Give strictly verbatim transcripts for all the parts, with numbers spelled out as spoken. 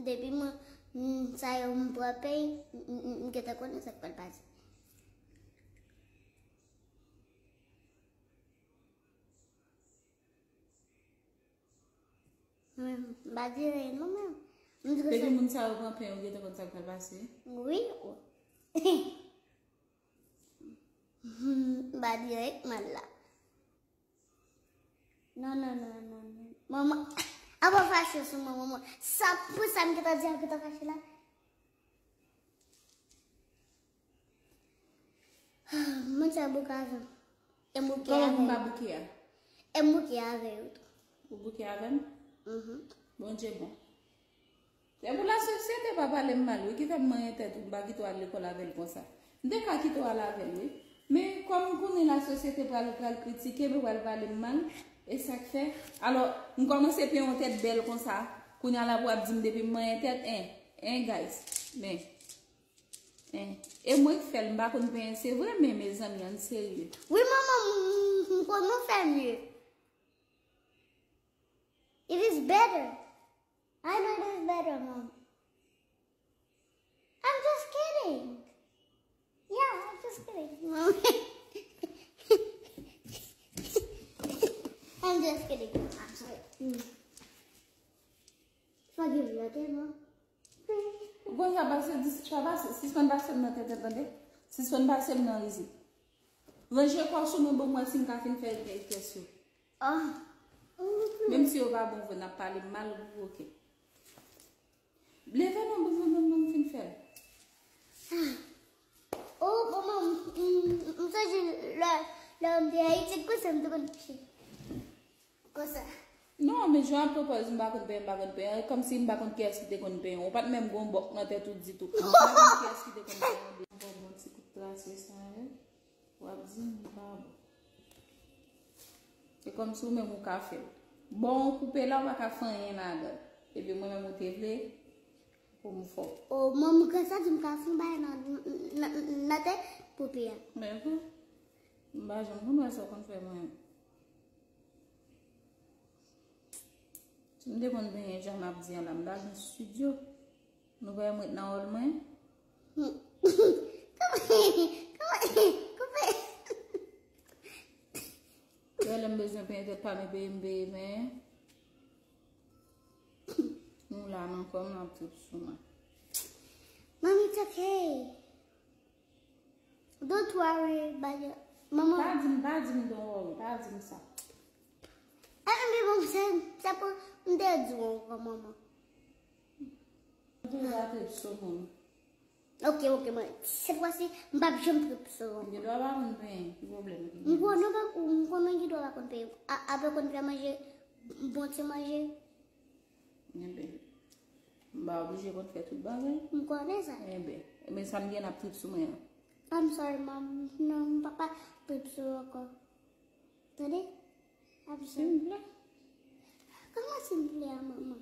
Depi mwen, m, sa yo m pran peny, m, m, m, m gentan konnen sa k pral pase. Mwen, m pa di anyen non, men m di Depi konsa. Moun sa yo pran peny, ou gentan konn sa k pral pase? Wi. M pa di anyen k mal la. Non, non, non, non, non. Manman, apa fache sou mwen, manman. Sa, pou sa m gentan di, m gentan fache la. Mwen sa bouke avè m. E m bouke Kòman pou m avè pa m. Bouke a? E m bouke avè yo tou. Ou bouke avè m? Mhm. Bondye bon. Se pou lasosyete pa pale m mal, wi, ki fè m manyen tèt ou, m pa kite w al lekòl avè l konsa. M te ka kite w al avè l, wi. Men kòm m konnen lasosyete pral, pral kritike m, pral pale m mal, e sa k fè. Alò, m kòmanse peye yon tèt bèl konsa. Kounye a la pou ap di m depi m manyen tèt, en, en, guys. Men, en. E mwen k fè l, m pa konn penyen, se vre, men mezanmi, ann serye. Wi, manman, m, m, m konn nou fè mye. It is better. I know it is better, Mom. I'm just kidding. Yeah, I'm just kidding, Mom. I'm just kidding, Mom. I'm sorry. Mm. Forgive me, okay, Mom? Ou konn sa pase, dis, sa pase, sispann pase m nan tèt, tande? Sispann pase m nan rizib. Ranje kò w sou mwen, bon, mwen si m ka fin fè tès yo. Ah. Menm si yo pa bon vre, n ap pale mal, oke. Leve non, bon, bon, bon, bon, m fin fè l. Oh, manman, m, m, m sonje lè, lè m te Ayiti, konsa m te konn kouche. Konsa. Non, men jan ap pran pòz m pa konn penyen, m pa konn penyen. E kòmsi m pa konn kiyès ki te konn penyen. Ou pa t menm gon bòk nan tèt ou ditou. M pa konn kiyès ki te konn penyen. Bon, bon ti kout trase sa yo. W ap di m li pa bon. Se kòmsi ou menm ou ka fè l. Bon, ou koupe la, ou pa ka fè anyen ladan l. Epi mwen menm ou te vle pou m fè w. Oh, manman, konsa di m ka fè yon bagay nan, nan, nan tèt poupée a. Men vre. M pa janm konn wè sa w konn fè mwen. Si m te konn benyen jan m ap di an la, m ta gen estidyo. Nou pa wè m ret nan hall mwen? Koupe, koupe, koupe. Lè m bezwen penyen tèt pa m, e peye m peye penyen. Nou la nan kò m, n ap trip sou mwen. Mommy, it's okay. Don't worry, but manman. Pa di m, pa di m don't worry, pa di m sa. Ann, men bon, se, se pou m te di w ankò, manman. Ou te va trip sou moun. Ok, ok, mwen, cette fois-ci, m p ap janm trip sou ou. Gen dwa pa konn penyen, ki pwoblèm ki gen? M konnen pa, m konnen gen dwa pa konn penyen. A, apre konn fè manje, bon ti manje. Enben, m pa oblije konn fè tout bagay. M konnen sa. Enben, men sa m gen ap trip sou mwen an. I'm sorry, mom. Non, m p ap trip sou ou ankò. Tande? I'm sorry. Silvouplè. Kòman silvouplè a, manman?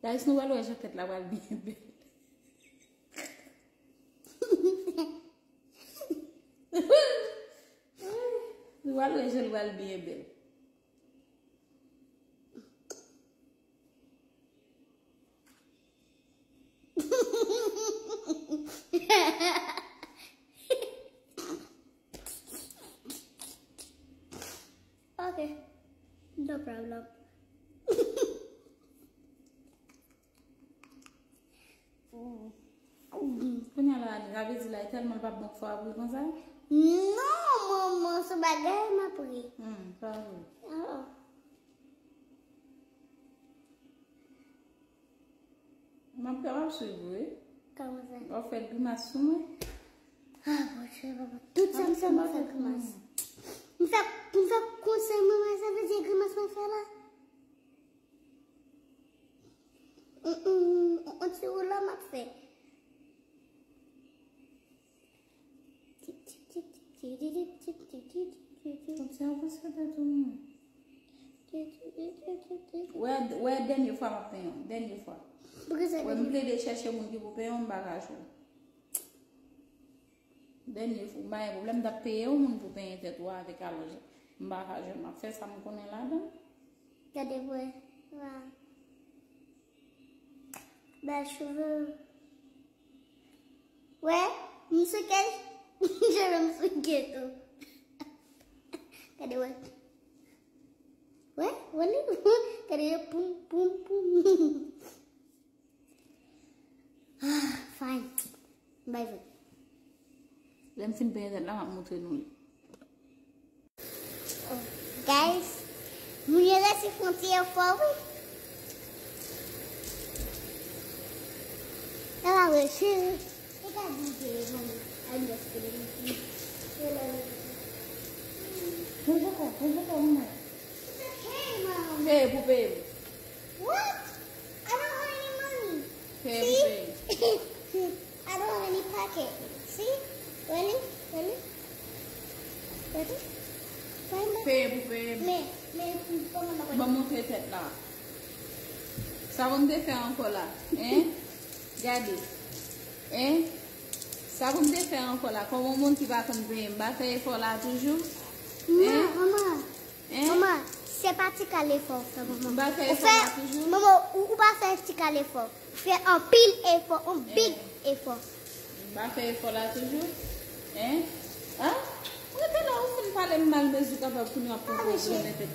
Guys, nou pral wè jan tèt la pral byen bèl. Nou pral wè jan l pral byen bèl. Ok, no problem. Kounye a la, sa vle di la, e tèlman l p ap bon k fò w ap ri konsa? Non, manman, se bagay m ap ri. Hmm, pa vre. Ah. M ap, m ap swiv ou, wi. Kòman sa? W ap fè grimas sou mwen. Ah, Bondye, papa. Tout sa m fè, m fè grimas. M fè, m fè konsa, manman, sa vle di grimas mwen fè la? Mm, mm, on ti woula m ap fè. Konsa w konsa tèt ou mwen. Wè, wè, dènye fwa m ap penyen w. Dènye fwa. Wè, m plede chèche moun ki pou penyen w, m pa ka jwenn. Dènye fwa, m pa gen pwoblèm, m t ap peye yon moun pou penyen tèt ou avèk alonj. M pa ka jwenn, m ap fè sa m konnen ladan. Gade vre. Wa. Bèl cheve. Wè, m souke. Cheve m souke tou. Gade wè. Wè, wè li. Gade yo poum, poum, poum. Ah, fine. Bay vre. Lè m fin penyen tèt la, m ap montre nou li. Oh, guys, moun yo resi fè yon ti efò, wi. Sa va, wi, cheri. E ka di ke, mami, I'm just kidding. Mwen poko, mwen poko, mwen. It's okay, Mom. Hey, poupée. What? I don't have any money. Hey, poupée. See? I don't have any pocket. See? Really? Really? Really? Why not? Peye pou peye m. Men, men, ban mwen. Ban m montre tèt la. Sa pou m te fè ankò la? Hein? Gade. Hein? Sa pou m te fè ankò la? Kòm yon moun ki pa konn peye, m pa fè efò la toujou? Hein? Manman, manman. Hein? Manman, se pa ti kal efò w fè, manman. M pa fè efò la toujou? Manman, ou, ou pa fè ti kal efò. Ou fè anpil efò, yon big efò. M pa fè efò la toujou? Hein? Ah? Ou rete la, ou fin pale m mal, mezi kapab kounye a ap pran pwoblèm nan tèt.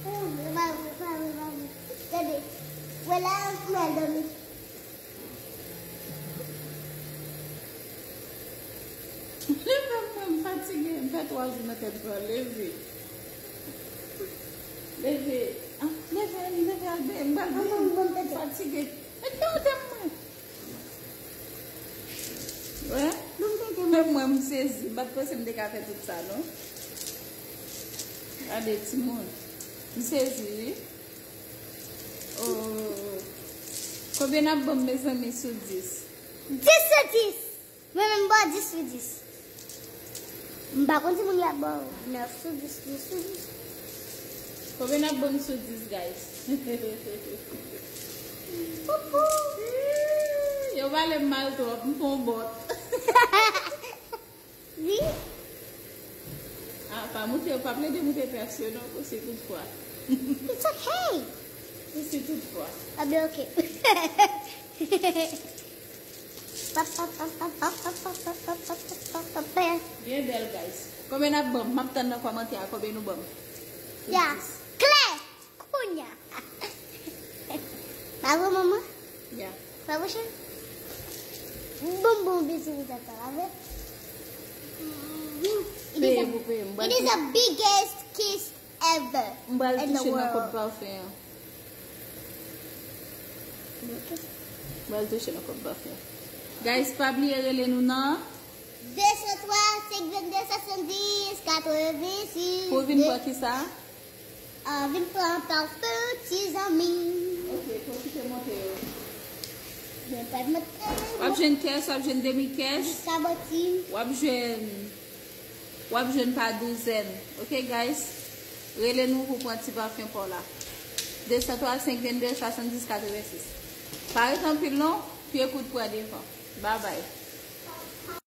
Pa vre, pa vre, pa vre, pa vre. Gade. Wè la, m al dòmi. Leve mwen, m fatige, m fè twa jou nan tèt pran, leve. Leve. Ah, leve, Annie, leve, al benyen, m pral benyen, m fatige. Mete yon tè mwen. Wè? Menm mwen, m sezi. M pa t panse m te ka fè tout sa, non. Gade, timoun. M sezi, wi. Oh. Konbyen n ap ban m, mezanmi, sou dis? Dis sou dis! Mwen menm, m ba w dis sou dis. M pa konn si moun yo ap ba w nèf sou dis, dis sou dis. Konbyen n ap ban m sou dis, guys? Poupou. Yo pale m mal twòp, m fè yon bòt. Wi. Ah, pa moute, pa plede moute pèsonèl, non, si toutfwa. It's okay. Si toutfwa. Ah, ben, ok. Byen bèl, guys. Konbyen n ap ban m? M ap tann nan kòmantè a, konbyen nou ban m? Ya. Klè! Kounye a. Pa vre, manman? Ya. Pa vre, cheri? Bon, bon, bezi, ou dakò la, vre? Peye pou peye, m pral touche. It is the biggest kiss ever in the world. M pral touche nan kòb pafen an. M pral touche nan kòb pafen an. Guys, pa bliye rele nou nan de san twa, senk venn de, swasanndis, katrevensis. Pou vin pran kisa? Ah, vin pran pafen, ti zanmi. Ok, pwofite monte yo. Mwen pa monte. W ap jwenn kès, w ap jwenn demi kès. Jiska bòti. W ap jwenn W ap jwenn pa douzèn. Ok, guys? Rele nou pou pran ti pafen pa w la. De san twa, senk venn de, swasanndis, katrevensis. Pa ret anpil non, pye kout pran devan. Babay.